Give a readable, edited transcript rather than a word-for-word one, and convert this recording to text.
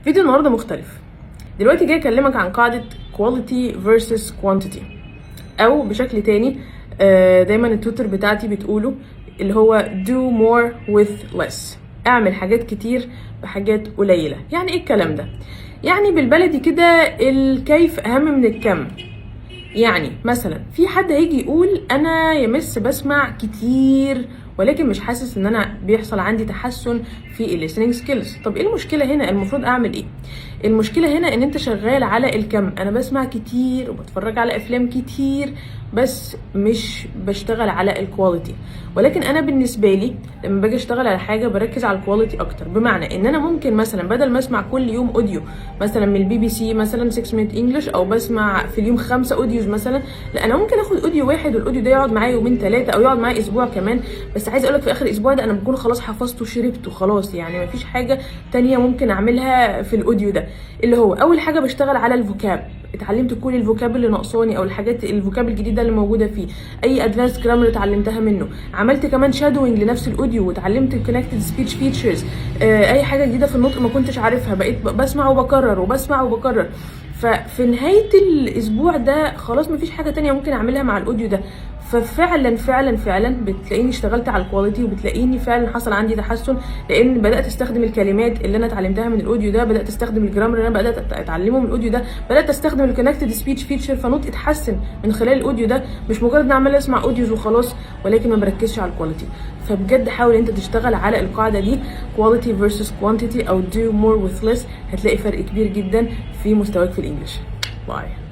فيديو النهارده مختلف. دلوقتي جاي اكلمك عن قاعدة quality versus quantity، او بشكل تاني دايما ال tutor بتاعتي بتقوله، اللي هو do more with less، اعمل حاجات كتير بحاجات قليله. يعني ايه الكلام ده؟ يعني بالبلدي كده الكيف اهم من الكم. يعني مثلا في حد هيجي يقول: انا يا مس بسمع كتير ولكن مش حاسس ان انا بيحصل عندي تحسن في ال listening skills. طب ايه المشكلة هنا؟ المفروض اعمل ايه؟ المشكلة هنا ان انت شغال على الكم. انا بسمع كتير وبتفرج على افلام كتير بس مش بشتغل على ال quality. ولكن انا بالنسبة لي لما باجي اشتغل على حاجة بركز على ال quality اكتر، بمعنى ان انا ممكن مثلا بدل ما اسمع كل يوم audio مثلا من البي بي سي مثلا 6 minute English، او بسمع في اليوم 5 audios مثلا، لا، انا ممكن اخد audio واحد وال audio ده يقعد معايا يومين 3 او يقعد معايا اسبوع كمان. بس عايز اقولك في اخر الاسبوع ده انا بكون خلاص حفظته وشربته خلاص، يعني مفيش حاجة تانية ممكن اعملها في ال audio ده. اللي هو اول حاجة بشتغل على ال vocab، اتعلمت كل ال vocab اللي ناقصاني او الحاجات ال vocab الجديدة اللي موجودة فيه، اي advanced grammar اتعلمتها منه، عملت كمان shadowing لنفس ال audio واتعلمت ال connected speech features، اي حاجة جديدة في النطق ما كنتش عارفها، بقيت بسمع وبكرر وبسمع وبكرر. ففي نهاية الاسبوع ده خلاص مفيش حاجة تانية ممكن اعملها مع ال audio ده. ففعلا فعلا فعلا بتلاقيني اشتغلت على ال quality وبتلاقيني فعلا حصل عندي تحسن، لان بدات استخدم الكلمات اللي انا اتعلمتها من ال audio ده، بدات استخدم ال grammar اللي انا بدات اتعلمه من ال audio ده، بدات استخدم ال connected speech feature، فنطقي اتحسن من خلال ال audio ده. مش مجرد ان عمال اسمع audios وخلاص ولكن ما بركزش على ال quality. فبجد حاول انت تشتغل على القاعدة دي، quality versus quantity او do more with less، هتلاقي فرق كبير جدا في مستواك في ال English. bye.